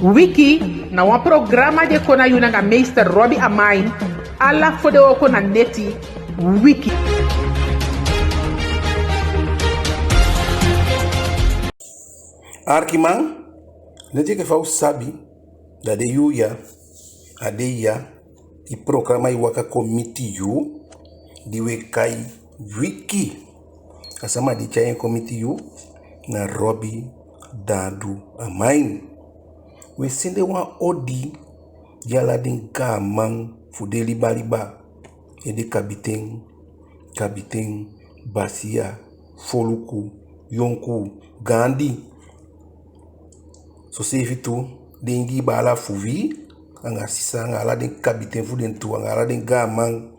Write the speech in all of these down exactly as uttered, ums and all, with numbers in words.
Wiki na wan programa di e kon na yu nanga meester Robbie Amain, ala fodewooko na neti. Wiki. Arkiman, neti enke fa u sabi, da den yuu ya, a dei ya, i programa e waka kon miti yu, di u e kai Wiki. A sama di tyai en kon miti yu na Robbie Dadu Amain. U e sende wan odi gi ala den gaaman fu den liba liba, ede kabiten, kabiten, basiya, foluku, yonkuu, gaandi. Soseefi tu den Ingii baala fu wi, anga sisa, anga ala den kabiten fu den tu, anga ala den gaaman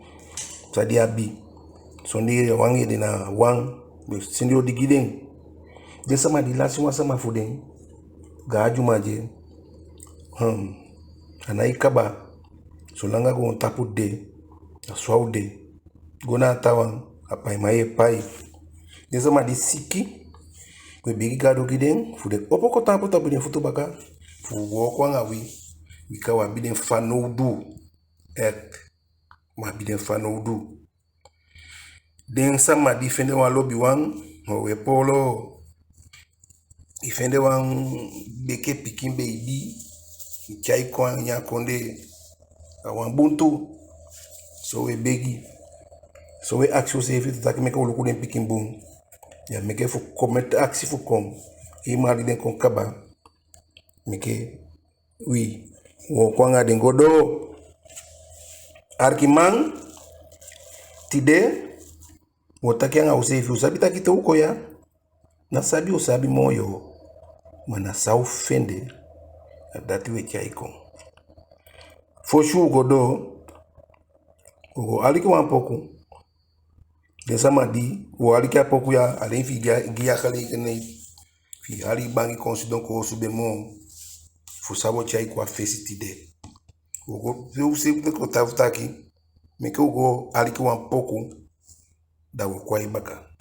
san den abi. Sondee wan ede na wan, u e sende odi gi den. Den sama di lasi wan sama fu den, gaan dyuman de, hmm, a nái kaba. Solanga goontapu de, a so a o de. Go na a taawan, a paiman yu e pai. Den sama di siki, u e begi Gadu gi den, fu den opo kon taampu tapu den futu baka, fu wooko anga wi, bika u abi den fanowdu. Echt, u abi den fanowdu. Den sama di fende wan lobiwan, u e poolo. I fende wan beke pikin beibi, i tyai kon a ini a kondee, a wan bun tu. So u e begi, so u e akisi useefi tu taki meke u luku den pikin bun. Ya meke fu kon meti akisi fu kon, i mali den kon kaba, meke wi wooko anga den go doo. Arkiman, tide u o taki anga useefi, u sabi taki te u kon ya, na sabi u sabi moo, ma na san u fende, na dati u e tyai kon. Fosi u go doo, u go aliki wan poku. Den sama di, u o aliki a poku ya, alleen fi i gi a, gi a gelegenheid fi i hali i bangi kon sidon koosube moo, fu san u o tyai kon a fesi tide. U go, u seefi kon taki, meke u go aliki wan poku, da u o kon a i baka.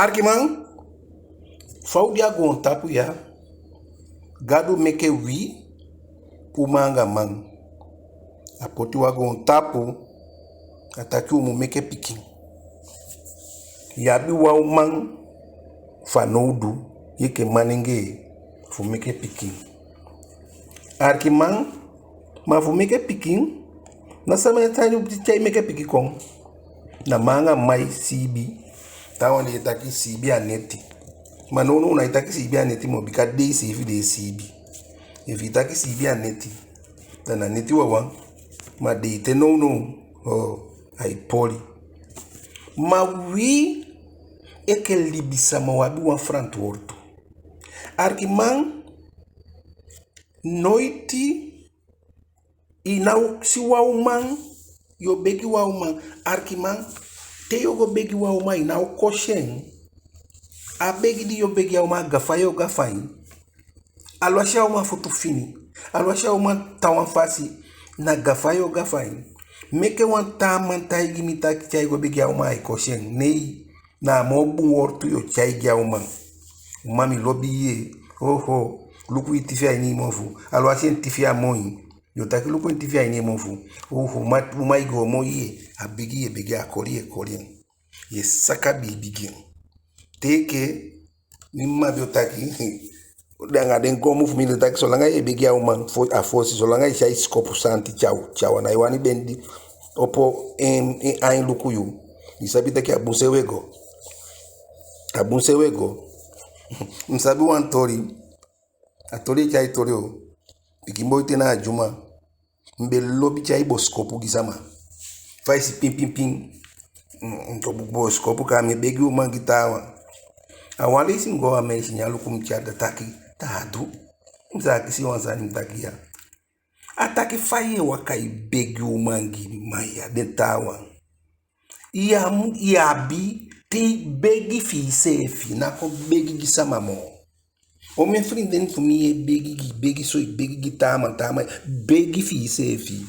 Arkiman, fa u de a goontapu ya, Gadu meke wi, uman anga man. A poti u a goontapu, a taki u mu meke pikin. Yu abi wan uman fanowdu, yu enke manengee, fu meke pikin. Arkiman, ma fu meke pikin, ná sama e tyai meke pikin kon. Na man anga man e siibi. Taawan den e taki siibi a neti. Ma nownow ná e taki siibi a neti moo, bika dei seefi den e siibi. Efu i taki siibi a neti, da na neti wawan. Ma dei te nownow, o, ai poli. Ma wi enke libisama, u abi wan frantwortu. Arkiman, noiti i ná o si wan uman, yu o begi wan uman. Arkiman, te yu o go begi wan uman, i ná o kosi en. A begi di yu o begi a uman, a gafa yu o gafa en. Awansi a uman futu fini, awansi a uman tan wan fasi, na gafa yu o gafa en. Meke wan taa man taigi mi taki te ai go begi a uman ai kosi en. Nei, na a moo bun wortu yu o tyai gi a uman. Uman, mi lobi yu. Oho, luku i tifi a ini i mofu. Awansi en tifi á moi, yu o taki luku en tifi a ini en mofu. Oho, ma, uman, i go moi. A begi yu e begi, a koli yu e koli en. Yu e saka biibi gi en. Te enke mi mma be o taki, anga den goomu fu mi, den taki solanga yu e begi a uman, a fosi, solanga i si ai sikopu santi, tyaw, tyaw, a ná i wani bendi opo en, en ain luku yu. I sabi taki a bun se u e go. A bun se u e go. Mi sabi wan toli. A toli e tyai toli o. Pikin boi, te na a dyuma, mi be lobi tyai bosikopu gi sama. Fa i si pin, pin, pin, mm, mm, to bosikopu, kaa mi e begi uman gi taawan. A wan leisi mi go a wan meisje, ne a luku mi tyai, da a taki: "Taa du." Mi sa akisi wan sani, mi taki: "Ya." A taki: "Fa yu e waka e begi uman gi man ya, den taawan? Yu á mu, yu abi te i begi fi iseefi, ná kon begi gi sama moo." Omen vriendin fu mi e begi gi, begi so, e begi gi taa man, taa man, begi fi iseefi.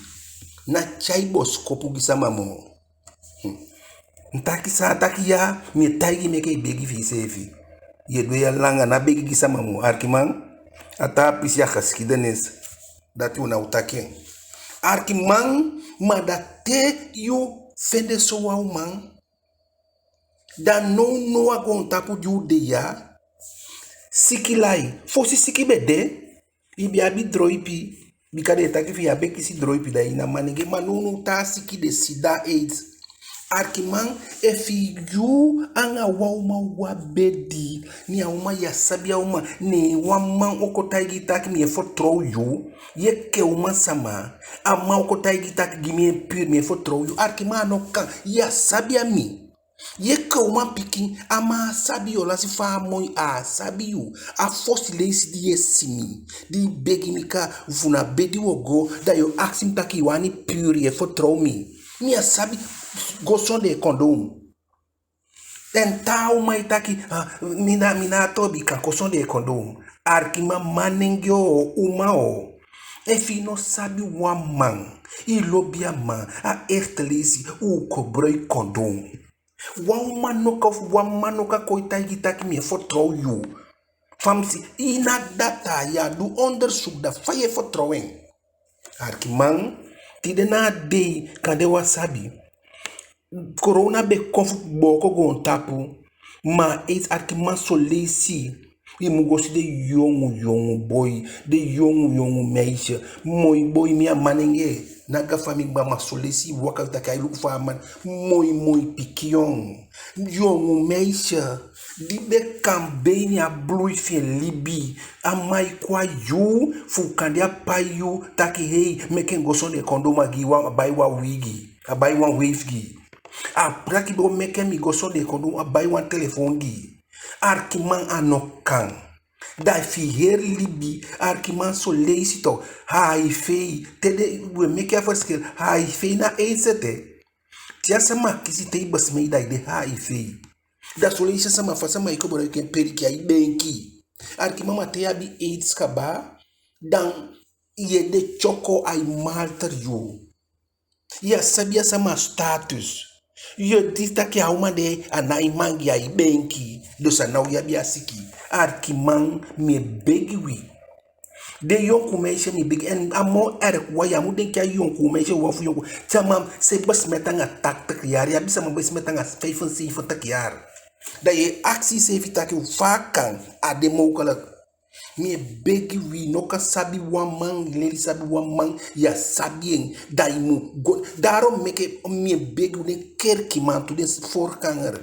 Ná tyai bosikopu gi sama moo. Hmm. Mi taki: "San?" A taki: "Ya, mi e taigi i meke i begi fi iseefi. Yu e du ya langa, ná begi gi sama moo." Arkiman, a taa pisi a geschiedenis, dati u ná o taki en. Arkiman, ma da te yu fende sowan uman, da nownow a goontapu di u de ya, siki lai. Fosi siki be de, i be abi droipi, bika den e taki efi yu á be kisi droipi, da i ná manengee. Ma nownow taa siki de, sida, aids. Arkiman, efi yu anga wan uman wan bedi, ne a uman, yu á sabi a uman, ne wan man o kon taigi i taki mi e fitoow yu, yu enke uman sama, a man o kon taigi i taki gi mi en puur, mi e fitoow yu. Arkiman, a no kan, yu á sabi a mi. Yu enke uman pikin, a man á sabi yu, a lasi fa a moi, a á sabi yu. A fosi leisi di yu e si mi, di i begi mi kaa fu na bedi u o go, da yu o akisi mi taki i wani puur, yu e fitoow mi. Mi á sabi, go sondee kondoom. En taa uman e taki: "Ah, mi ná, mi ná a toobi, i kan go sondee kondoom." Arkiman, manengee o, uman o, efi i no sabi wan man, i lobi a man, a eerste leisi u o gebruik kondoom. Wan uman no kan, wan man no kan kon e taigi i taki mi e fitoow yu. Fa mi si, i na data, yu á du onderzoek, da fa yu e fitoow en? Arkiman, tide na a dei, kande u á sabi. Corona be kon fu booko goontapu, ma aids, arkiman, son leisi i mu go si den yongu yongu boi, den yongu yongu meisje, moi boi, mi a manengee, ná gafa mi kaba, ma son leisi i waka, i taki ai luku fa a man, moi moi pikin, yongu meisje, di be kan be ini a bloei fi en libi, a man e kon a yu, fu kande a pai yu, taki hei, meke mi go sondee kondoom, a gi wan, a bai wan wigi, a bai wan weave gi. A taki bo, meke mi go sondee kondoom, a bai wan telefon gi. Arkiman, a no kan. Da fi i heri libi, arkiman, son leisi toch, H I V, te den, we meke a verschil, H I V na aids ete. Te a sama kisi, te i besmet, da i de H I V. Da son leisi a sama, fa sama e gebruik en peliki, ai beenki. Arkiman, ma te i abi aids kaba, da yu ede tyoko, ai malter yu. Yu á sabi a sama status. Yu e si taki a uman de, a nái mangi, ai beenki. Dus a ná o abi a siki. Arkiman, mi e begi wi. Den yonku meisje, mi begi. En a moo erg wan, ya mu denki a yonku meisje, wan fu yonku. Te a man, se besmet anga tachtig jaar, ya abi sama besmet anga vijfenzeventig jaar. Da yu e akisi iseefi taki fa a kan, a de mogelijk. Mi e begi wi, no kan sabi wan man, leli sabi wan man, ya sabi en, da i mu go. Daarom meke mi e begi wi, den kerkiman tu, den voorganger.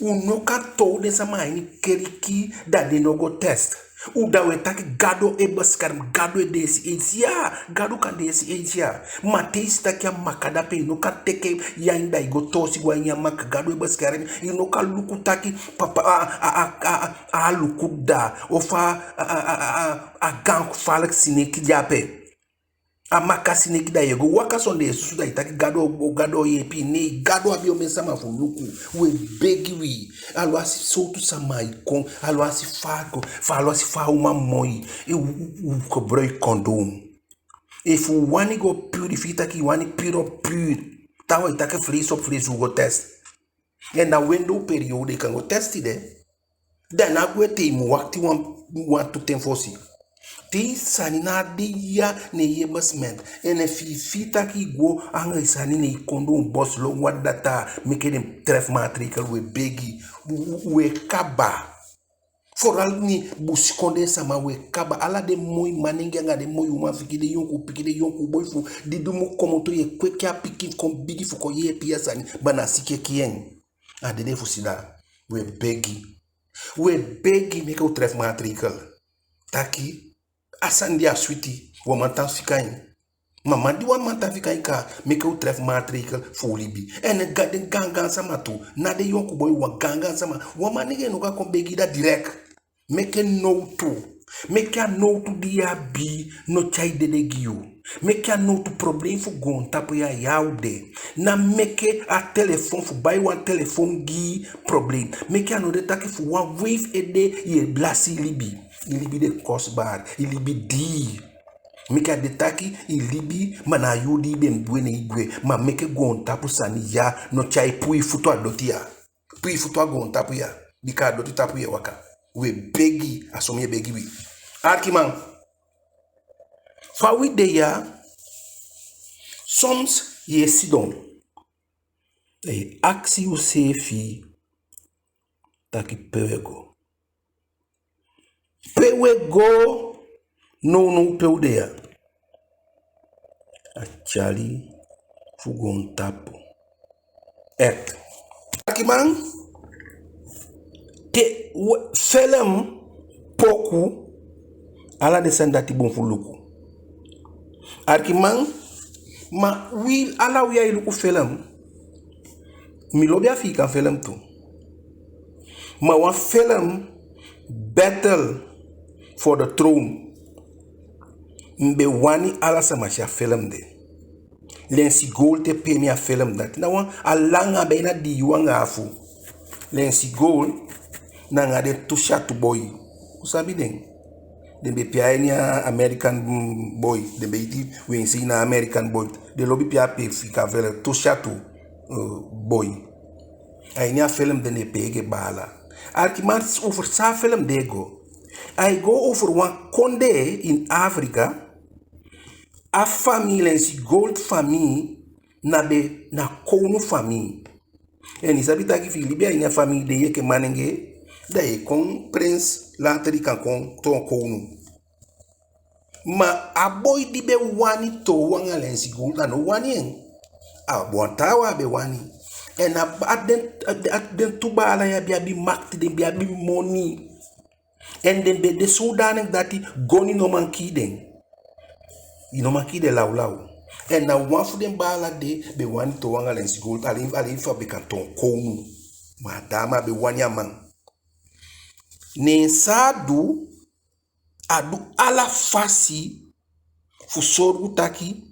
U no kan toow den sama a ini kerki, da den no go test. U, da u e taki Gado e bescherm, Gado e deesi eisi. Ya, Gado kan deesi eisi, ya. Ma te i si taki a maka de ape, i no kan teke yu ain da i go toosi go a ini a maka, Gado e bescherm. I no kan luku taki papa, a, a, a, a, a luku dda, ofu a, a, a, a, a, a gaan gevaarlijk sineki de ape. A maka sineki, da yu e go waka sondee susu, da i taki Gado, Gado o yeepi i. Nei, Gado abi omen sama fu luku. U e begi wi. Alwasi sowtu sama e kon, alwasi fa a kon, fa, alwasi fa a uman moi, u, u, u gebruik kondoom. Efu u wani go puur, efu i taki i wani puur op puur, taawan e taki vlees op vlees, u go test. En na wendowperiode i kan go test de. Da ná gwe te, i mu wakiti wan, wantu ten fosi. Te i sani na a dei ya, ne yu e besmet. En efi i fii taki i go anga i sani, ne i kondoom bos lon wan data, meke den tref maatregel, u e begi. U, u, u e kaba. Vooral mi busikondee sama, u e kaba. Ala den moi manengee anga den moi uman pikin, den yonku pikin, den yonku boi fu, di du mu komoto, yu e kweki a pikin kon bigi fu kon yeepi a sani, ma na siki e kii en. A dede fu sida. U e begi. U e begi, meke u tref maatregel. Taki a sani di a switi, wan man tan fika en. Ma man di wan man tan fika en kaa, meke u tref maatregel fu u libi. En ga-, den gaangaan sama tu, ná den yonku boi, wan gaangaan sama. Wan manengee no kan kon begi, da direct. Meke nowtu. Meke a nowtu di yu abi no tyai dede gi yu. Meke a nowtu, probleem fu goontapu ya, ya u de. Ná meke a telefon, fu bai wan telefon gi yu, probleem. Meke a no de taki fu wan weef ede yu e lasi i libi. I libi de kostbaar, i libi dii. Meke a de taki i libi, ma na a yuu di i be mu gwe, ne i gwe. Ma meke goontapu sani ya no tyai puu i futu a doti ya. Puu i futu a goontapu ya. Bika a doti tapu yu e waka. U e begi, a so mi e begi wi. Arkiman, fa wi de ya, soms yu e sidon, da yu e akisi yuseefi taki pe u e go. Pe u e go nownow, pe u de ya? A tyali fu goontapu. Echt. Arkiman, te u e, felem, poku, ala den sani dati bun fu luku. Arkiman, ma wi, ala wi ya e luku felem. Mi lobi Afiikan felem tu. Ma wan felem, Battle for the Throne, mi be wani ala sama si a felem de. Lensi Gold e pee mi a felem dati. Na wan, a langa, a be na dii yuu anga afu. Lensi Gold nanga den tu syatu boi. U sabi den? Den be pee a ini a American, mm, boi. Den be iti wensi na American boi. Den lobi pee a pee fika fele tu syatu, eh, boi. A ini a felem den e pee enke baala. Arkiman, over san a felem de e go? Ai go over wan kondee in Afrika. A famii, Lensi Gold famii, na be, na kownu famii. En i sabi taki efi i libi a ini a famii de, yu enke manengee, da yu e kon prins, later i kan kon toon kownu. Ma a boi di be wani toow anga Lensi Gold, a no wani en. A wan taawan a be wani. En a, a den, a, a den tu baala ya be abi makiti, den be abi moni. En den be de zodanig dati goni no man kii den. I no man kii den lawlaw. En na wan fu den baala de be wani toow anga Lensi Gold, alleen, alleen fu a be kan toon kownu. Ma a dame be wani a man. Ne san a du, a du ala fasi fu sorgu taki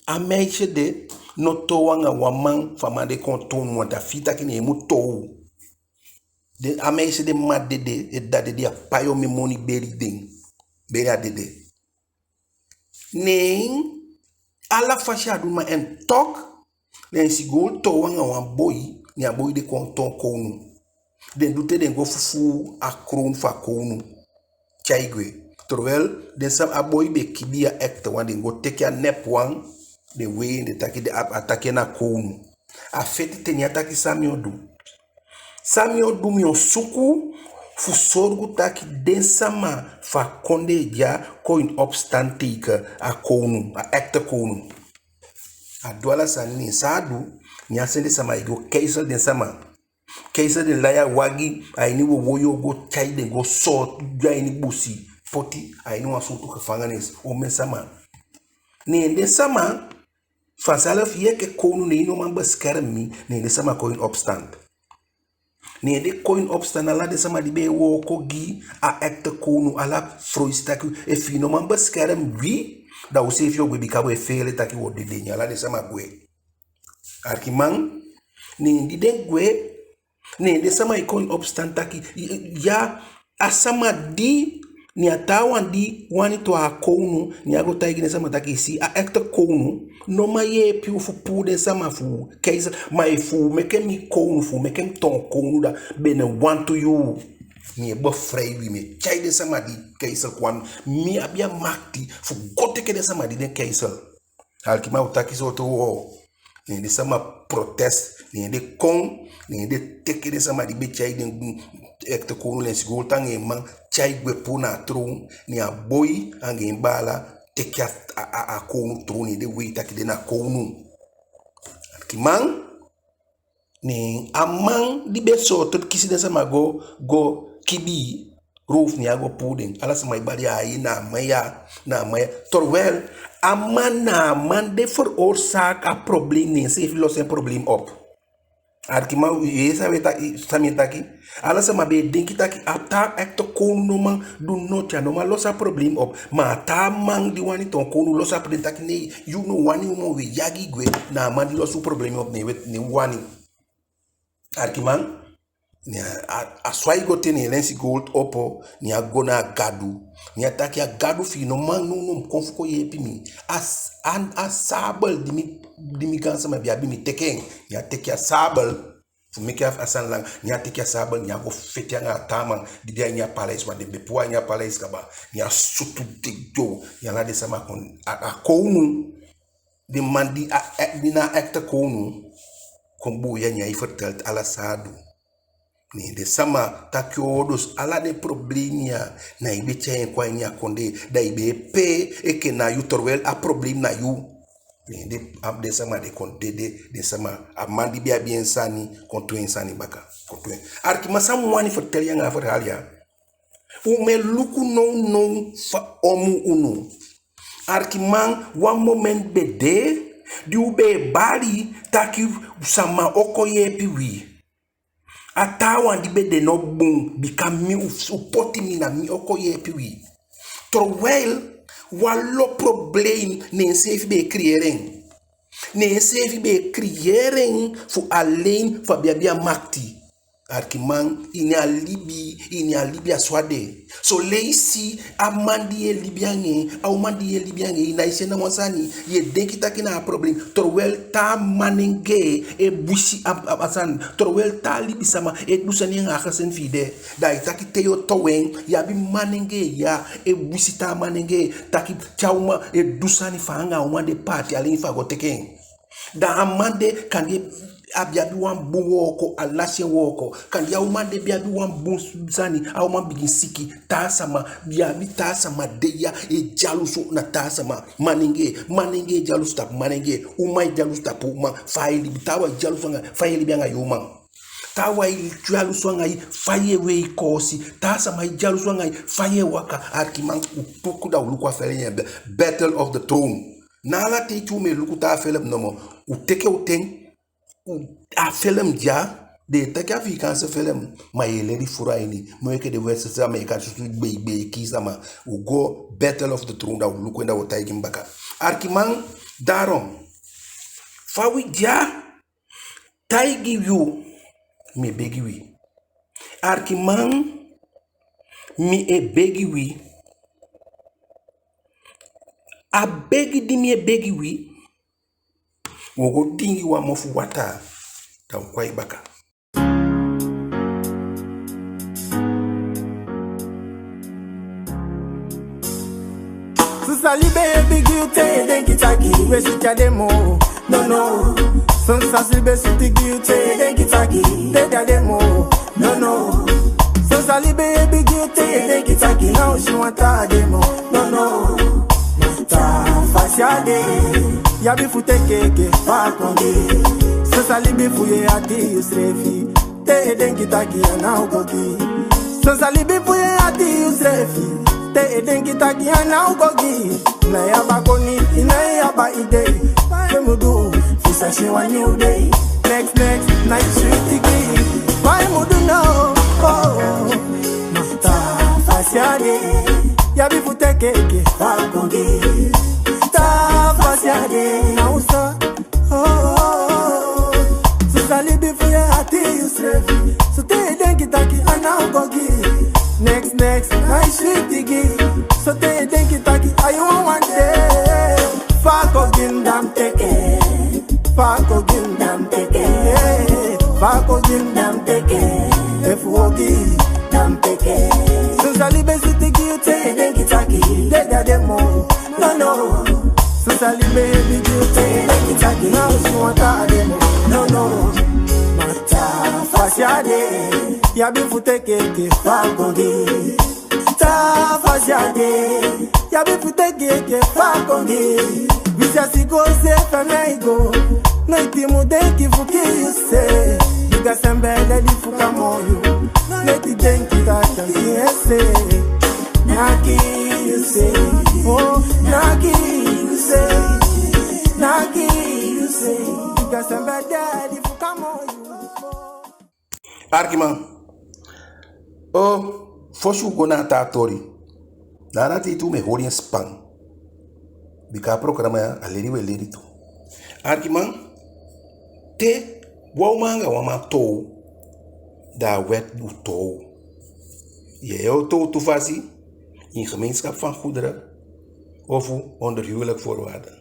a meisje de no toow anga wan man, fu a man de kon toon, want a fii taki ne en mu toow. Den, a meisje de mma dede, en dda dede, a pai omen moni beli den. Beli a dede. Ne ala fasi a du, ma en toch, Lensi Gold toow anga wan boi, ne a boi de kon toon kownu. Den du te den go fufuu a kownu fu a kownu tyai gwe. Terwijl den sama, a boi be kibii a echte wan, den go teke a nep wan, den wei en, den taki den a, a taki en na kownu. A feti te, ne a taki san mi o du. San mi o du, mi o suku fu sorgu taki den sama fu a kondee ya kon in opstand tegen a kownu, a echte kownu. A du ala sani, ne san a du, ne a sende sama e go geisel den sama. Geisel den, lai a wagi, a ini wowoyo go tyai den go sooto a ini busi, poti a ini wan sowtu gevangenis, omen sama. Ne den sama, vanzelf yu enke kownu, ne yu no man bescherm mi, ne den sama kon in opstand. Ne den kon in opstand, ala den sama di be e wooko gi a echte kownu, ala froisi taki, efu yu no man bescherm wi, da u seefi o gwe, bika u e feele taki u o dede. Ne ala den sama gwe. Arkiman, ne di den gwe, ne den sama e kon in opstand taki, ya, a sama di, ne a taawan di wani toon a kownu, ne a go taigi den sama taki, i si, a echte kownu no man yeepi u fu puu den sama fu u, geisel, ma efu u meke mi kownu, fu u meke mi toon kownu, da binnen wantu yuu mi e bevrijd wi, mi e tyai den sama di geisel kon. Mi abi a makiti fu go teke den sama di den geisel. Arkiman, u taki sowtu woo. Ne den sama protest, ne den kon, ne den teke den sama di be tyai den, echte kownu, Lensi Gold anga en man, tyai gwe puu na a troon, ne a boi anga en baala teke a, a, a, a kownu troon, ne den wei taki den na kownu. Arkiman, ne a man di be sooto kisi den sama go, go kibii, roof, ne a go puu den. Ala sama e bali, ai, na a man ya, na a man ya. Terwijl a man, na a man de veroorzaak a probleem, ne enseefi los en probleem op. Arkiman, u yee san mi e ta-, san mi e taki? Ala sama be e denki taki a taa echte kownu no man du noti, a no man los a probleem op. Ma a taa man di wani toon kownu los a probleem, taki nee, yu no wani u moo, u e yagi gwe, na a man di los u probleem op, ne u e, ne u wani. Arkiman, ne a, a, a so ai go te, ne Lensi Gold opo, ne a go na a gadu. Ne a taki, a gadu, efi i no man nownow kon fu kon yeepi mi, a s-, a, a sabel di mi, di mi gaansama be abi, mi teke en. Ne a teke a sabel fu meke a, a sani langa. Ne a teke a sabel, ne a go feti anga a taa man di de a ini a paleis, ma den be puu a ini a paleis kaba. Ne a sutu den doo, ne ala den sama kon, a, a kownu, den man di a, e, di na a echte kownu, kon buuya, ne ai verteld ala san a du. Ne den sama taki, oo, dus ala den probleem ya, na i be tyai en kon a ini a kondee, da i be e pee enke na yu, terwijl a probleem na yu. Ne den, a, den sama de kon dede, den sama, a man di be abi en sani kon toon en sani baka, kon toon en. Arkiman, san mi wani vertel yu anga a verhaal ya. U mu e luku nownow fa omu unu. Arkiman, wan moment be de di u be e bali taki sama o kon yeepi wi. A taawan di be de no bun, bika mi, u, u poti mi, na mi o kon yeepi wi. Terwijl wanlo probleem ne enseefi be e creëer en. Ne enseefi be e creëer en fu alleen fu a be abi a makiti. Arkiman, ini a libi, ini a libi a so a de. Son leisi a man di yu e libi anga en, a uman di yu e libi anga en, i nái si en na wan sani, yu e denki taki na a probleem. Terwijl taa manengee e wisi a, a, a sani. Terwijl taa libisama e du sani anga a gezin fi i de. Da i taki te yu o towe en, yu abi manengee ya e wisi taa manengee, taki te a uman e du sani, fa a anga a uman de paati, alleen fu a go teke en. Da a man de kande a be abi wan bun wooko, a lasi en wooko. Kande a uman de be abi wan bun sani, a uman bigin siki. Taa sama, yu abi taa sama de ya e dyalusu na taa sama. Manengee, manengee e dyalusu tapu manengee. Uman e dyalusu tapu uman, fa ai libi. Taawan e dyalusu anga, fa yu e libi anga yu uman. Taawan e dyalusu anga yu, fa yu e wei koosi. Taa sama e dyalusu anga yu, fa yu e waka. Arkiman, u luku, da u luku a felem ya, Battle of the Throne. Ná ala ten u mu e luku taa felem nomo. U teke u ten, u, a felem ya, den e taki Afrikaanse felem, ma yu e leli furu a ini. Moo enke den westerse, Ameekan, susu gbei gbei e kii sama. U go Battle of the Throne, da u luku en, da u o taigi mi baka. Arkiman, daarom, fa wi de ya, taigi yu, mi e begi wi. Arkiman, mi e begi wi. A begi di mi e begi wi, Wi o go diingi wan mofu wataa, da wi o kon baka. Sosa libi e bigi yu te i e denki taki we si tyai de moo. No, no. Sosa libi e switi gi yu te i e denki taki de dya de moo. No, no. Sosa libi e bigi yu te i e denki taki na u si wan taa de moo. No, no. Taa fasi a de. Yu abi fu teke enke fa a kon de. Sosa libi fu yu e ati yuseefi. Te i e denki taki a ná o go gi. Sosa libi fu yu e ati yuseefi. Te i e denki taki a ná o go gi. Na yu aba koni, i na yu aba idei. Fa i mu du fu sa si wan nyun dei. Next, next, na i switi gi. Fa i mu du now? Oh, oh. Taa fasi a de. Yu abi fu teke enke fa a kon de. Taa fasi a de. Na u sa Oh, oh, oh, oh. Sosa libi fu yu e ati yuseefi. So te i e denki taki a ná o go gi. Next, next, na i switi gi. So te i e denki taki a yu wan wan de. Fa a kon gi, da mi teke. Fa a kon gi, da mi teke. Fa a kon gi, da mi teke. Efu wi o gi, da mi teke. Sosa libi e switi gi yu te i e denki taki de dya de moo. No, no. Sosa libi e bigi yu te i e denki taki na u si wan taa de moo. No, no. Ma taa fasi a de. Yu abi fu teke enke fa a kon de. Taa fasi a de. Yu abi fu teke enke fa a kon de. Wi si a si go se fa na i go. Noiti i mu denki fu kii yu se. Bika sembe dati fu kamo yu. Noiti i denki taki a kii yu se. Na kii yu se, oh, na kii yu se, na kii yu se. Bika sembe dati fu kamo yu. Alikiman, oh, fosi u go na a taa toli. Na dati tu mi e holi en span. Bika a programa ya, a leli u e leli tu. Alikiman, te wan uman anga wan man toow, da a wet du toow. Yu e toow tu fasi, in gemeenschap van goederen, ofu onder huwelijk voorwaarden.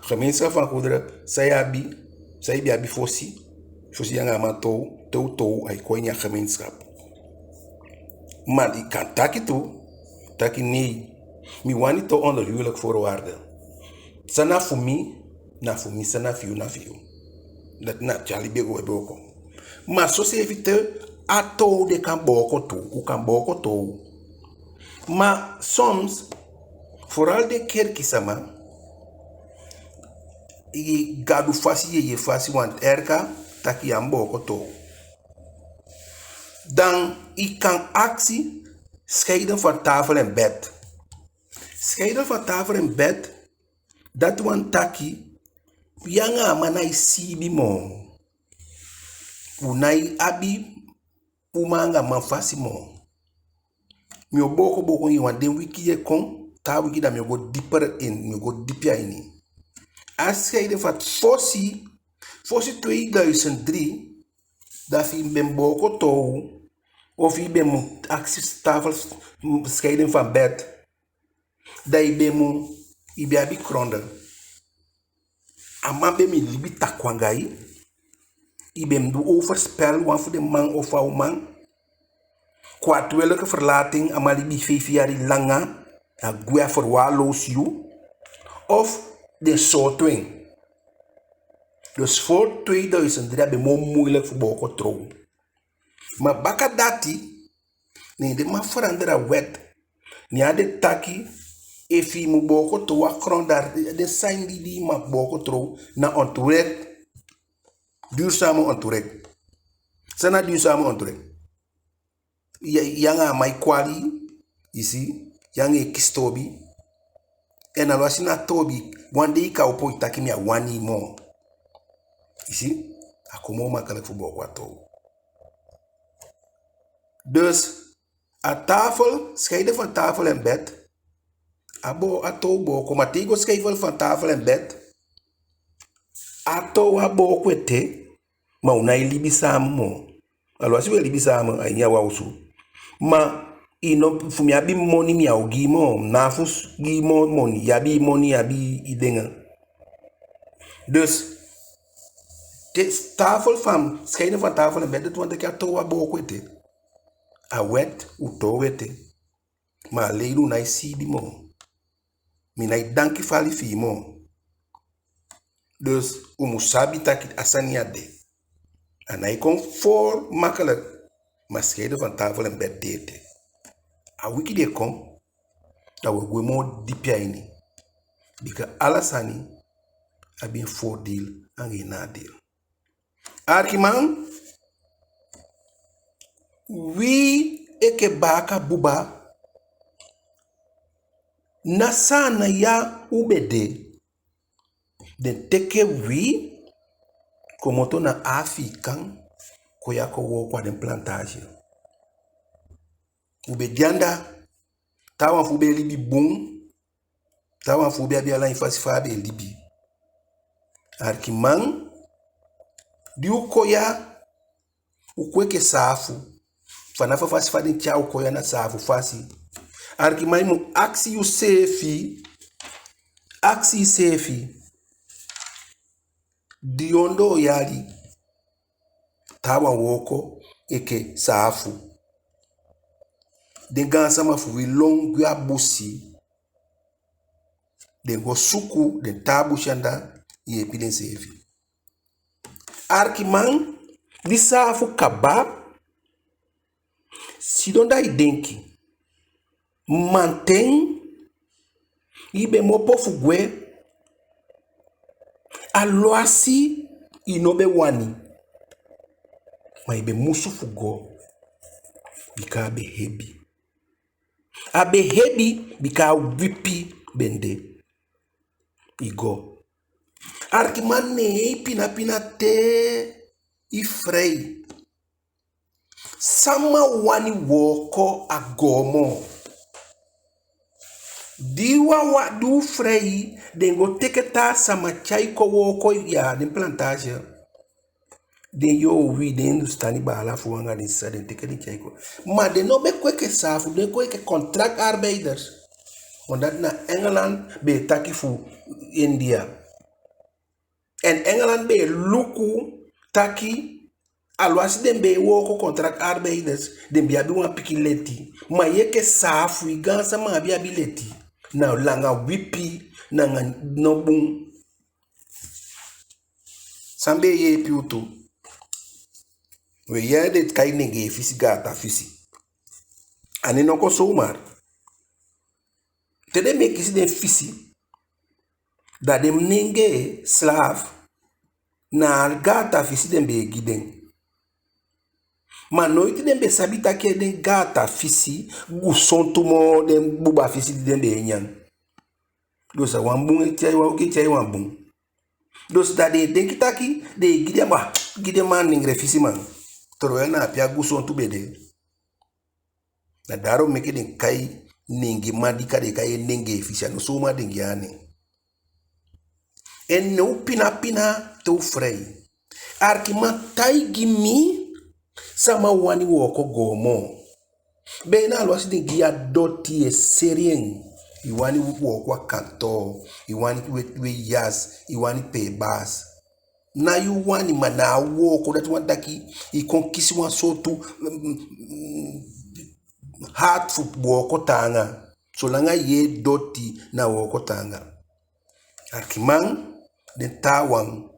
Gemeenschap van goederen, san yu abi, san yu be abi fosi, fosi yu anga a man toow, te u toow, ai kon ini a gemeenschap. Ma i kan taki tu, taki nee, mi wani toow onder huwelijk voorwaarden. San na fu mi, na fu mi, san na fi yu, na fi yu. Dati na tyali bego e booko. Ma soseefi te a toow de kan booko tu, u kan booko toow. Ma soms, vooral den kerki sama, i gadu fasi, yeye fasi, want erka taki yu á mu booko toow. Dan i kan akisi scheiden van tafel en bed. Scheiden van tafel en bed, dati wani taki, yu anga a man nái siibi moo. U nái abi uman anga man fasi moo. Mi o booko booko en, wan den wiki di e kon, taa wiki da mi o go dieper in, mi o go dipi a ini. A scheiden van fosi, fosi tweeduizend drie, da fi i be mu booko toow, ofu i be mu akisi tafel, scheiden van bed, da i be mu, i be abi gronden. A man be mu libi takuu anga i, i be mu du overspel, wan fu den man ofu a uman, kwaadwillige verlating, a man libi feifi yali langa, a gwe, a verwaarloos yu, of den sooto en. Dus voor tweeduizend drie a be moo moeilijk fu booko toow. Ma baka dati, ne den man verander a wet. Ne a de taki, efu i mu booko toow a gronda, den sani di i mag booko toow, na ontwricht, duurzame ontwricht. San na duurzame ontwricht? Yu, yu anga a man e kwali, i si, yu anga en e kisi toobi. En alwasi na toobi, wan dei i kan opo i taki mi á wani i moo. I si, a kon moo makkelijk fu booko a toow. Dus, a tafel, scheiden van tafel en bed, a bo, a toow booko, ma te i go scheiden van tafel en bed, a toow á booko ete, ma u nái libi samen moo. Alwasi u e libi samen a ini a wan osu. Ma i no, fu mi abi moni mi á o gi i moo, na fu gi i moo moni, i abi i moni, i abi i dingen. Dus, Te tafel van, scheiden van tafel en bed, dati wani taki a toow á booko ete. A wet, u toow ete. Ma a lei, u nái siibi moo. Mi nái danki fali fi i moo. Dus u mu sabi taki a sani ya de. A nái kon voor makkelijk, ma scheiden van tafel en bed de ete. A wiki di e kon, da u o gwe moo dipi a ini. Bika ala sani abi en voordeel anga en nadeel. Arkiman, wi enke baaka buba, na Saanan ya u be de. Den teke wi komoto na Afiikan kon ya kon wooko a den plantage. U be de anda, taawan fu u be e libi bun, taawan fu u be abi ala en fasi fa a be e libi. Arkiman, di u kon ya, u kon enke saafu. Fanafu a fasi fa den tyai u kon ya na saafu fasi. Arkiman, i mu akisi yuseefi, akisi iseefi, di ondoo yali taawan wooko enke saafu. Den gaansama fu wi lon gwe a busi, den go suku den taa busi anda yeepi denseefi. Arkiman, di saafu kaba, sidon da i denki. Manten i be mu opo fu gwe, alwasi i no be wani, ma i be musu fu go, bika a be hebi. A be hebi, bika a wipi be de. I go. Arkiman, ne en i pina pina te i frei. Sama wani wooko, a goo moo. Di wawan, di u frei, den go teke taa sama tyai kon wooko ya a den plantage. Den yowi, den Hindustani baala fu u anga den sisa, den teke den tyai kon. Ma den no be kon enke saafu, den kon enke contractarbeiders. Omdat na Engeland be e taki fu India. En Engeland be e luku taki, alwasi den be e wooko contractarbeiders, den be abi wan pikin leti. Ma yu enke saafu, i gaansama á be abi leti. Na langa wipi, na anga no bun. San be e yeepi u tu? We, yee, den e kai nengee fisi, gaata fisi. A nen no kon zomaar. Te den be e kisi den fisi, da den nengee slaaf, na a gaata fisi den be e gi den. Ma noiti den be sabi taki den gaata fisi gusontu moo den buba fisi di den be e nyan. Dus a wan bun e tyai wan, ogii e tyai wan bun. Dus da den e denki taki den e gi den, ma gi den man nengee fisiman. Terwijl na ape a gusontu be de. Na daarom meke den kai nengee madika, den kai en nengee fisi, a no zomaar den gi en a nen. En ne u pina pina te u frei. Arkiman, taigi mi, sama wani wooko goo moo? Be na alwasi den gi yu a doti, yu e seli en. I wani wooko a kantoo, i wani weti, weti yasi, i wani pee baasi. Na yu wani, ma na a wooko dati wani taki i kon kisi wan sowtu, mm, mm, hati fu wooko taanga. Solanga i yee doti, na wooko taanga. Arkiman, den taawan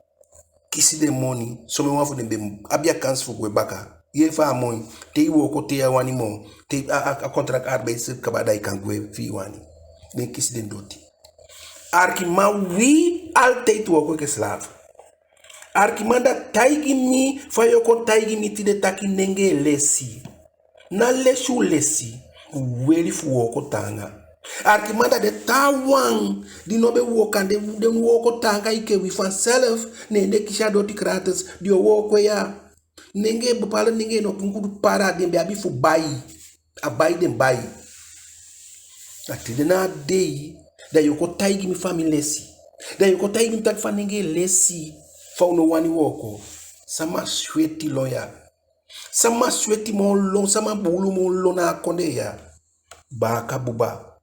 kisi den moni, somen wan fu den be abi a kansi fu gwe baka. Yee fa a moi, te i wooko te ya wani moo, te a, a, a contractarbeid kaba, da i kan gwe fi i wani. Den kisi den doti. Arkiman, wi altijd wooko enke slaaf. Arkiman, da taigi mi fa yu o kon taigi mi tide taki nengee lesi. Ná lesi u lesi, u weli fu wooko taanga. Arkiman, da den taawan di no be wooko, den, den wooko taanga enke wi, vanzelf ne den kisi a doti gratis, den o wooko ya. Nengee, bepaalde nengee no kon gudu para, den be abi fu bai. A bai den bai. A tide na a dei, da yu o kon taigi mi fa mi lesi. Da yu o kon taigi mi taki fa nengee lesi, fa u no wani wooko. Sama sweti lon ya? Sama sweti moo lon, sama buulu moo lon na a kondee ya? Baaka buba.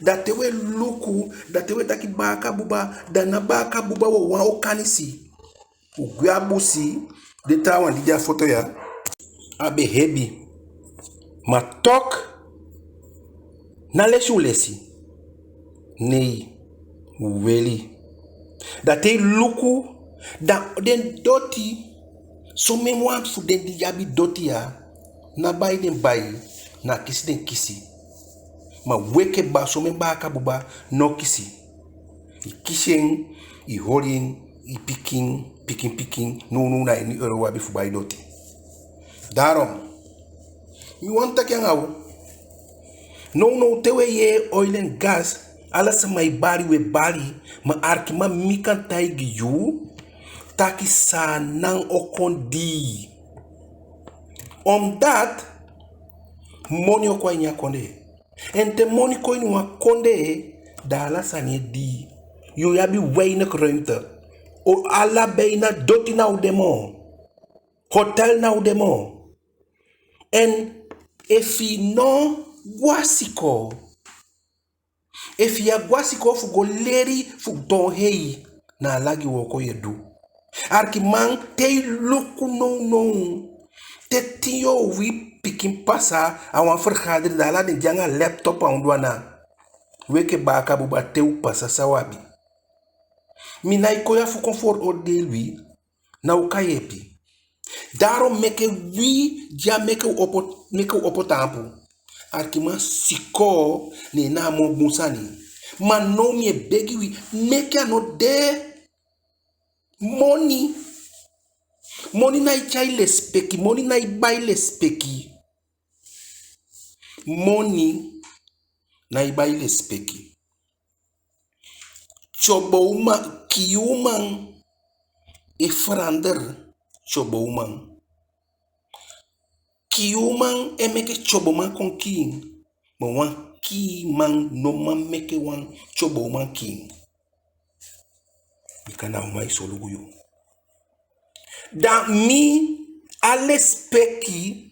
Da te u e luku, da te u e taki baaka buba, da ná baaka buba wawan o kan si. u gwe a busi, den taawan di de a foto ya, a be hebi. Ma toch, ná lesi u lesi. Nei, u weli. Da te i luku, da den doti, somen wan fu den di abi doti ya, ná bai den bai, na kisi den kisi. Ma wi enke ba, somen baaka buba no kisi. I kisi en, i holi en, i pikin, pikin, pikin, nownow na ini euro u abi fu bai doti. Daarom, mi wani taki anga u. Nownow te u e yee oil en gas, ala sama e bali, u e bali, ma arkiman, mi kan taigi yu taki Saanan o kon dii. Omdat moni o kon a ini a kondee. En te moni kon ini wan kondee, da ala sani e dii. Yu o abi weinig ruimte. O ala bijna doti ná o de moo. Hotel ná o de moo. En efu i no go a sikoo, efu yu á go a sikoo fu go leli fu toon hei, na a lagi wooko yu e du. Arkiman, te i luku nownow, te tin yuu wi pikin pasa a wan vergadering, da ala den de anga laptop a ondoo ana. Wi enke baaka buba, te u pasa, san u abi? Mi nái kon ya fu kon veroordeel wi, ná u kan yeepi. Daarom meke wi dya, meke u opo, meke u opo taampu. Arkiman, sikoo, neen na a moo bun sani. Ma now mi e begi wi, meke a no de. Moni, moni nái tyai lesipeki, moni nái bai lesipeki. Moni nái bai lesipeki. Tyobo uman, kii uman e verander tyobo uman. Kii uman e meke tyoboman kon kiin. Ma wan kiiman no man meke wan tyobo uman kiin. Bika na a uman e solugu yu. Da mi, a lesipeki,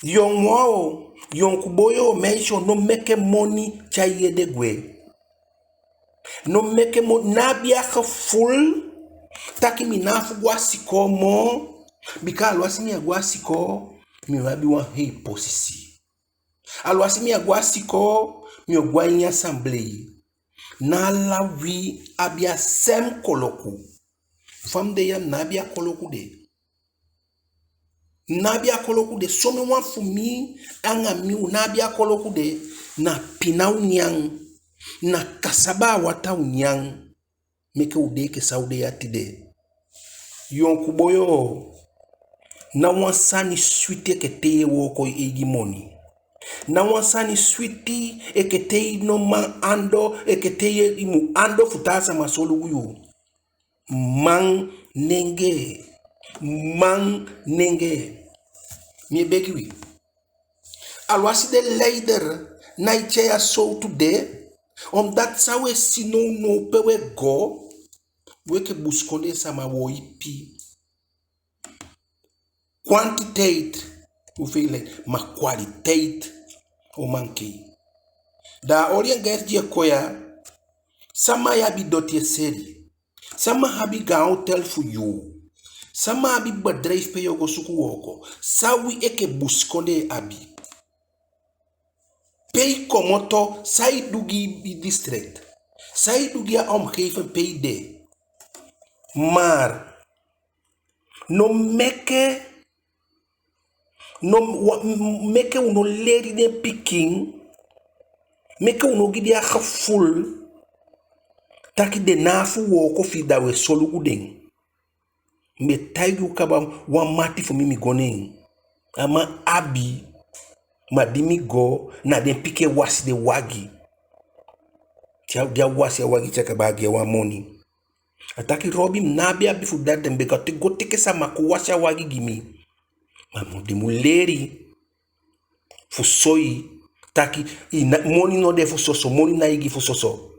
yonkuwan o, yonku boi o, meisje o, no meke moni tyai i ede gwe. No meke moni, ná abi a gevoel taki mi ná abi fu go a sikoo moo, bika alwasi mi á go a sikoo, mi o abi wan hei posisi. Alwasi mi á go a sikoo, mi o go a ini assemblee. Ná ala wi abi a sem koloku. Fa mi de ya, mi ná abi a koloku de. Mi ná abi a koloku de. Somen wan fu mi anga mi, u ná abi a koloku de. Na pina u nyan. Na kasaba a wataa u nyan. Meke u de enke san u de ya tide. Yonku boi o, ná wan sani switi enke te yu e wooko yu eigi moni. Ná wan sani switi enke te i no man ando, enke te i mu ando fu taa sama solugu yu. Man nengee, man nengee. Mi e begi wi. Alwasi den leider nái tyai a sowtu de, omdat san u e si nownow pe u e go, u enke busikondee sama u o ipi. Kwantiteit, hoeveelheid, ma kwaliteit o mankei. Da a olie en gas di e kon ya, sama e abi doti e seli. Sama abi gaan hotel fu yuu. Sama abi bedrijf pe yu o go suku wooko. San wi enke busikondee abi? Pe i komoto, san i du gi i district? San i du gi a omgeving pe i de? Maar no meke, no wa-, m-, meke u no leli den pikin, meke u no gi den a gevoel taki den ná abi fu wooko fi i, da u e solugu den. Mi be taigi u kaba, wan mati fu mi, mi go neen. A man abi, ma di mi go, na den pikin e wasi den wagi. Te a, di a wasi a wagi te a kaba, a gi en wan moni. A taki: Robi, mi ná abi abi fu dati, mi be kan te-, go teke sama kon wasi a wagi gi mi. Ma mi, den mu leli fu soi taki i ná, moni no de fu soso, moni nái gi fu soso.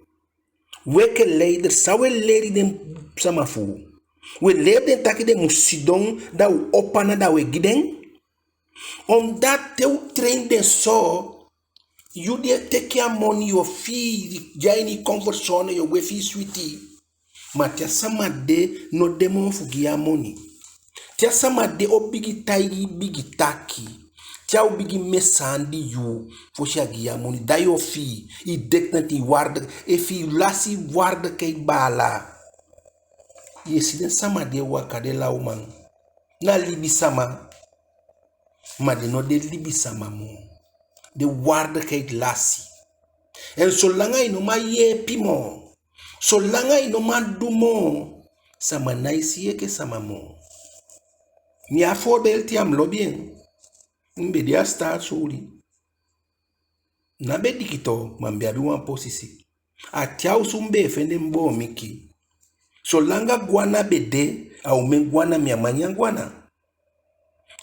U enke leider, san u e leli den sama fu u? U e leli den taki den mu sidon, da u opo ana, da u e gi den? Omdat te u train den so, yu di e teke a moni, yu o fii, di a ini i comfort zone, yu o gwe fii switi. Ma te a sama de no de moo fu gi yu a moni, te a sama de o bigin taigi yu bigi taki, te a o bigin mesaandi yu, fosi a gi yu a moni, da yu o fii i dignity, i waarde. Efu i lasi i waardigheid, baala, yu e si den sama di e waka, den lawman, na libisama, ma den no de libisama moo. Den waardigheid lasi. En solanga i no man yeepi moo, solanga i no man du moo, sama nái si yu enke sama moo. Mi abi voorbeeld ya, mi lobi en. Mi be de a Staatsolie. Ná be dikitoo, ma mi be abi wan posisi. A te a osu mi be e fende mi boomiki. Solanga gwana be de, a omen gwana, mi á man nyan gwana.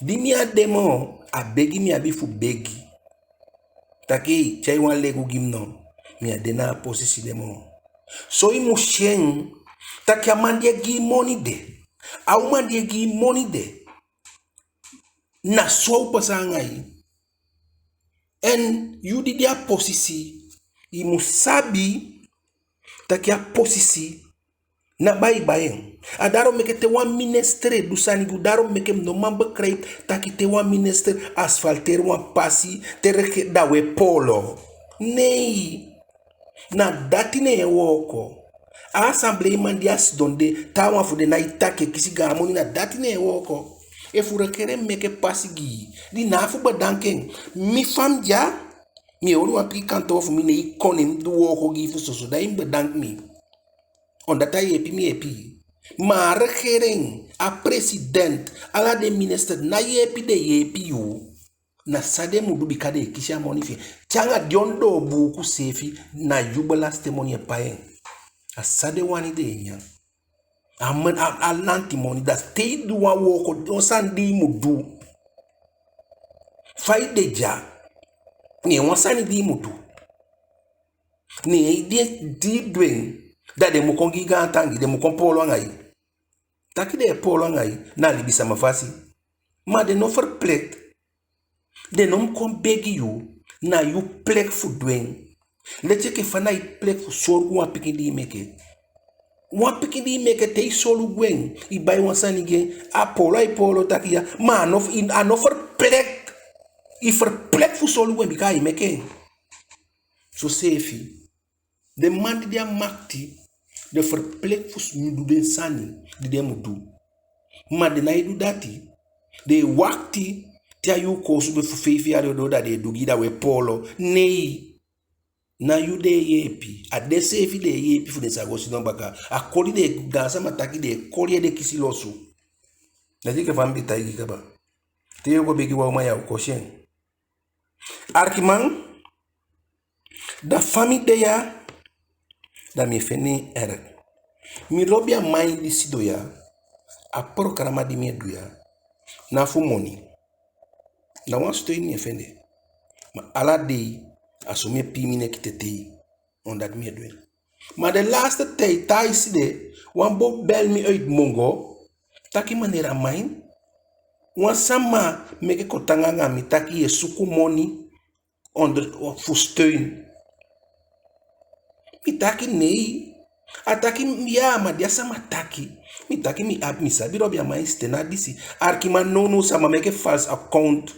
Di mi á de moo, a begi mi abi fu begi. Taki: "Tyai wan legu gi mi no, mi á de na a posisi de moo." So i mu si en taki a man di e gi i moni de, a uman di e gi i moni de, na so a o pasa anga yu. En yu di de a posisi, i mu sabi taki a posisi ná bai i bai en. A daarom meke te wan minister e du sani gi u, daarom meke mi no man begrijp taki te wan minister asfalteer wan pasi, te rege-, da u e poolo. Nei. Na dati ne en wooko. A assembleeman di a sidon de, taawan fu den nái taki, e kisi gaan moni, na dati ne en wooko. Efu regering meke pasi gi i, di na fu bedanki en. Mi fa mi de ya, mi e oli wan pikin kantoo fu mi, ne i kon, ne mi du wooko gi i fu soso, da i mu bedanki mi. Omdat a yeepi mi yeepi i. Ma a regering, a president, ala den minister, ná yeepi den e yeepi yu. Na san den mu du, bika den e kisi a moni fi en. Te anga den ondoo buuku seefi, na yu belastingmoni e pai en. A san den wani den e nyan. A man, a, a lantimoni, da te i du wan wooko, wan sani di i mu du. Fa i de ya, ne wan sani di i mu du. Ne di, di i du en, da den mu kon gi i gaantangi, den mu kon poolo anga i. Taki den e poolo anga i, na libisama fasi. Ma den no verplicht. Den no mu kon begi yu, na yu plicht fu du en. Leti enke fa na i plicht fu solugu wan pikin di i meke. Wan pikin di i meke, te i solugu en, i bai wan sani gi en, a poolo ai poolo taki ya, ma a no, a no verplicht. I verplicht fu solugu en bika ai meke en. Soseefi den man di de a makiti, den verplicht fu s-, du den sani di den mu du. Ma den nái du dati. Den e wakiti te a yuu koosube fu feifi yali o doo, da den e du gi i, da u e poolo. Nei. Ná yu den e yeepi. A denseefi den e yeepi fu den sa go sidon baka. A koli den e, gaansama taki den e koli ede kisi losu. Dati enke fa mi be taigi kaba. Te yu o go begi wan uman, ya o kosi en. Arkiman, da fa mi de ya, da mi e fende en erg. Mi lobi a man di sidon ya, a programa di mi e du ya, ná fu moni. Ná wan steun mi e fende. Ma ala dei, a so mi e pii mi neki tetei, omdat mi e du en. Ma den laatste tijd, te ai si de, wan boi bel mi uit Mungo, taki: "Meneer Amain, wan sama meke contact anga mi taki yu e suku moni onder, fu steun." Mi taki: "Nei." A taki: "Ya, ma di a sama taki." Mi taki: "Mi abi, mi sabi Robi Amain stem na disi." Arkiman, nownow sama meke vals account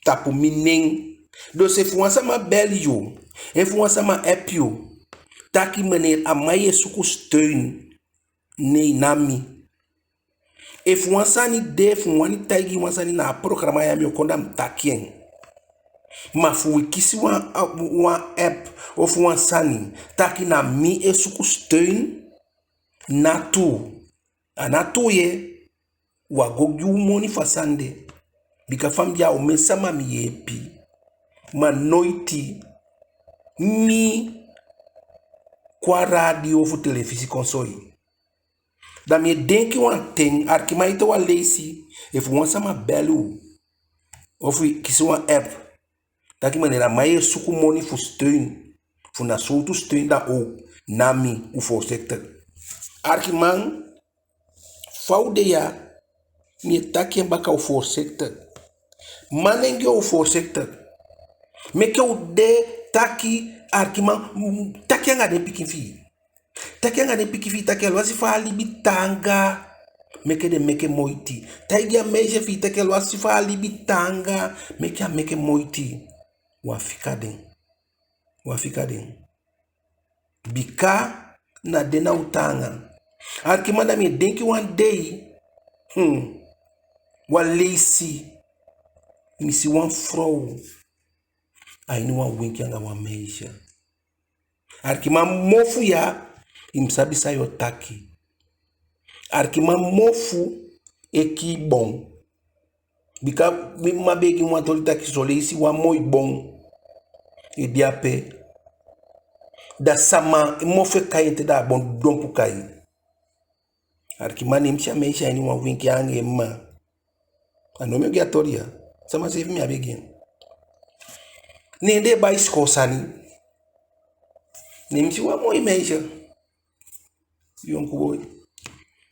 tapu mi nen. Dus efu wan sama bel yu, efu wan sama app yu, taki: "Meneer Amain, yu e suku steun." Nei, ná mi. Efu wan sani de, efu mi wani taigi wan sani na a programa ya, mi o kon, da mi taki en. Ma fu wi kisi wan, wan app ofu wan sani taki na mi e suku steun, ná tuu. A ná tuu ye. U á go gi u moni fu a sani de. Bika fa mi de ya, omen sama mi yeepi. Ma noiti mi kon a radio ofu telefisi kon soi. Da mi e denki wan ten, arkiman, ete wan leisi, efu wan sama bel u, ofu i kisi wan app, taki: "Meneer Amain, yu e suku moni fu steun, fu na sowtu steun dan ook, ná mi, u voorzichtig." Arkiman, fa u de ya, mi e taki en baka, u voorzichtig. Manengee, u voorzichtig. Meke u de taki, arkiman, taki anga den pikin fi i. Taki anga den pikin fi i taki alwasi fa a libi taanga, meke den meke moiti. Taigi a meisje fi i taki alwasi fa a libi taanga, meke a meke moiti. Wi á fika den. Wi á fika den. Bika na den na u taanga. Alikiman, da mi e denki wan dei, hmm, wan leisi, mi si wan frow a ini wan winki anga wan meisje. Alikiman, mofu ya, i mu sabi san yu o taki. Alikiman, mofu e kii bon. Bika mi mma be gi mi wan toli taki son leisi wan moi bon e de ape, da sama mofu e kai en te da a bon dompu kai. Alikiman, ne mi si a meisje a ini wan winki anga en mma. A no mi o gi a toli ya. Sama seefi mi á be gi en. Ne den e bai sikoo sani. Ne mi si wan moi meisje. Yonku boi.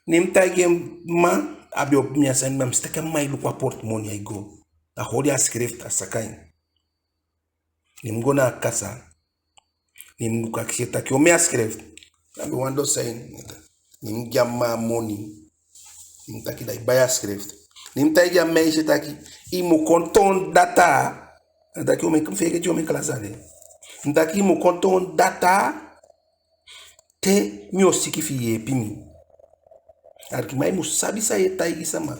Ne mi taigi en mma, a be opo mi a sani, ma mi si taki a mma e luku a portemonnee, ai go. A holi a schrift, a saka en. Ne mi go na a kassa. Ne mi luku, akisi en taki omen a schrift. A be wan dozijn. Ne mi gi a mma a moni. Ne mi taki da i bai a schrift. Ne mi taigi a meisje taki i mu kon toon data. A taki omen, feegeti omen klasi a de. Mi taki i mu kon toon data te mi o siki fi i yeepi mi. Alikiman, i mu sabi san yu e taigi sama.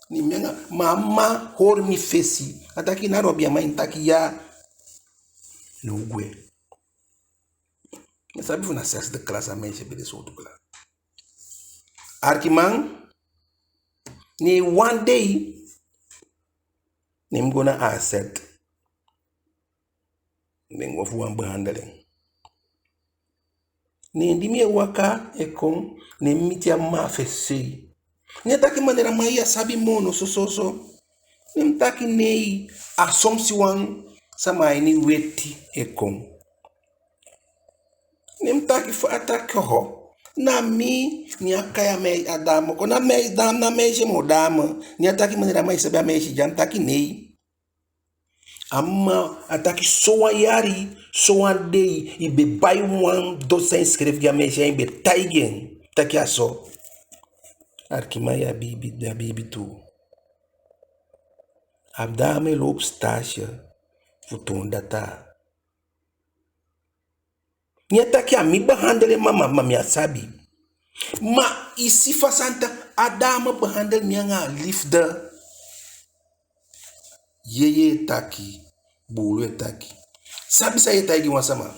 Ne mi anga, ma a mma holi mi fesi. A taki na Robi a man, ne mi taki ya. Ne u gwe. Mi sabi fu na zesde klas a meisje be de, sowtu klas. Alikiman, ne wan dei, ne mi go na A Z. Ne mi go fu wan behandeling. Ne di mi e waka e kon, ne mi miti a mma a fesi sei. Ne a taki: "Manera man, yu á sabi moo no sososo?" Ne mi taki: "Nei, a so mi si wan sama a ini weti e kon." Ne mi taki: "Fa?" A taki: "Oho, na mi, mi á kai a mei-, a dame kon, na mei-, da-, na meisje moo, dame." Ne a taki: "Manera man, i sabi a meisje?" Ne mi taki: "Nei." A mma, a taki: "Sowan yali, sowan dei, i be bai wan dozijn schrift gi a meisje, i be taigi en taki a so." Alikiman, ya biibi, ya biibi tuu. A dame loop stage fu toon data. Ne a taki a mi behandel en, ma, ma mi á sabi. Ma i si fa sani tan, a dame behandel mi anga liefde. Yeye e taki, buulu e taki. Sabi san yu e taigi wan sama.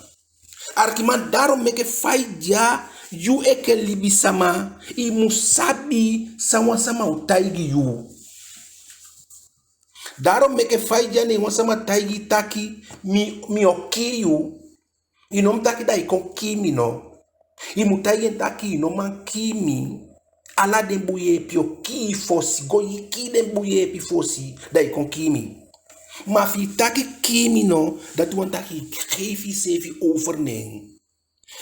Alikiman, daarom meke fa i de ya, yu enke libisama, i mu sabi san wan sama o taigi yu. Daarom meke fa i de ya, ne wan sama taigi i taki mi, mi o kii yu, i no mu taki da i kon kii mi no. I mu taigi en taki i no man kii mi. Ala den bun yeepi o kii i fosi, go i kii den bun yeepi fosi, da i kon kii mi. Ma fi i taki kii mi no, dati wani taki i geef iseefi over ne en.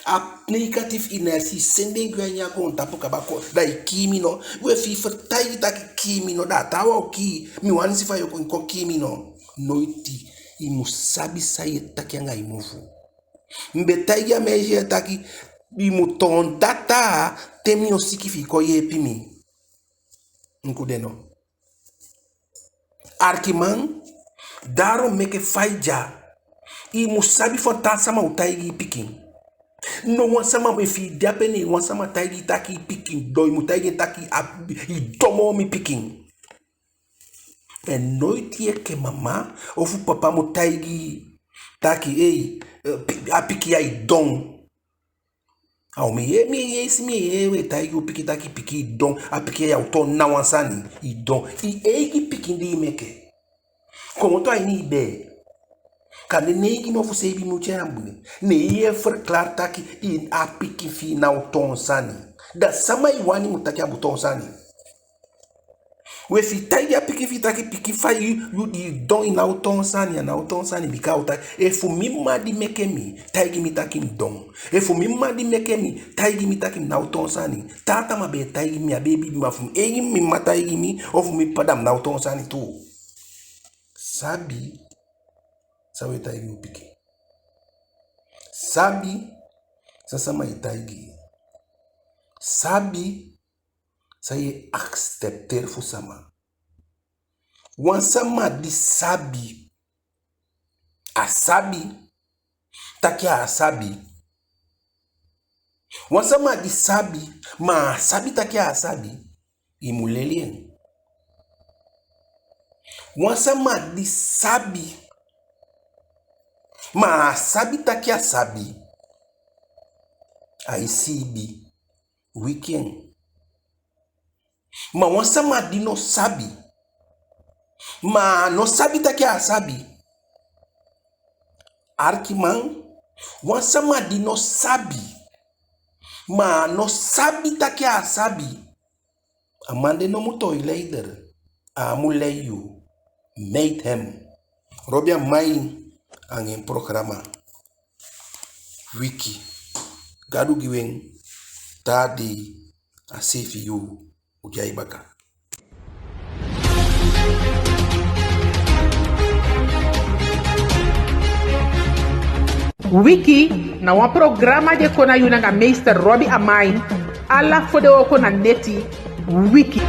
A negatieve energie, sende en gwe a ini a goontapu kaba kon, da i kii mi no. We, fi i fertaigi taki kii mi no, da a taawan o kii, mi wani si fa yu o kon, kon kii mi no. Noiti, i mu sabi san yu e taki anga i mofu. Mi be taigi a meisje taki i mu toon data te mi o siki fi i kon yeepi mi. Nku de no. Alikiman, daarom meke fa i de ya, i mu sabi fa taa sama o taigi i pikin. No wan sama, efi i de ape ne wan sama taigi i taki i pikin don, i mu taigi en taki a, i don moo mi pikin. En noiti enke mama ofu papa mu taigi i taki, ei, eh, pi-, a pikin ya i don. A omen yee mi e yee, si mi e yee we taigi u pikin taki pikin i don, a pikin ya o toon na wan sani, i don. I eigi pikin di i meke. Komoto a ini i bee. Kande neigi mun ofu seibin mun, tyai a bun. Ne i e ferklaar taki i, a pikin fi i ná o toon sani. Da sama i wani mu taki a mu toon sani? We, fi i taigi a pikin fi i taki pikin, fa yu, yu di i don, i ná o toon sani, a ná o toon sani, bika a o taki, efu mi mma di meke mi taigi mi taki mi don. Efu mi mma di meke mi taigi mi taki mi ná o toon sani. Taa sama be e taigi mi, a be e biibi, ma fu mi eigi mi mma taigi mi, ofu mi papa, da mi ná o toon sani tu. Sabi san we taigi u pikin. Sabi San sama e taigi yu? Sabi san yu e aksepteri fu sama. Wan sama di sabi, a sabi taki a sabi. Wan sama di sabi, ma a sabi taki a sabi, i mu leli en. Wan sama di sabi, ma a sabi taki a sabi, ai siibi, wiki en. Ma wan sama di no sabi, ma a no sabi taki a sabi. Arkiman, wan sama di no sabi, ma a no sabi taki a sabi, a man de no mu tooi leider, a á mu lei yu. Meet hem. Robi Amain anga en programa Wiki. Gadu gi wi en, taa dei a seefi yuu u de ya baka. Wiki na wan programa di e kon na yu nanga meester Robi Amain, ala fodewooko na neti. Wiki.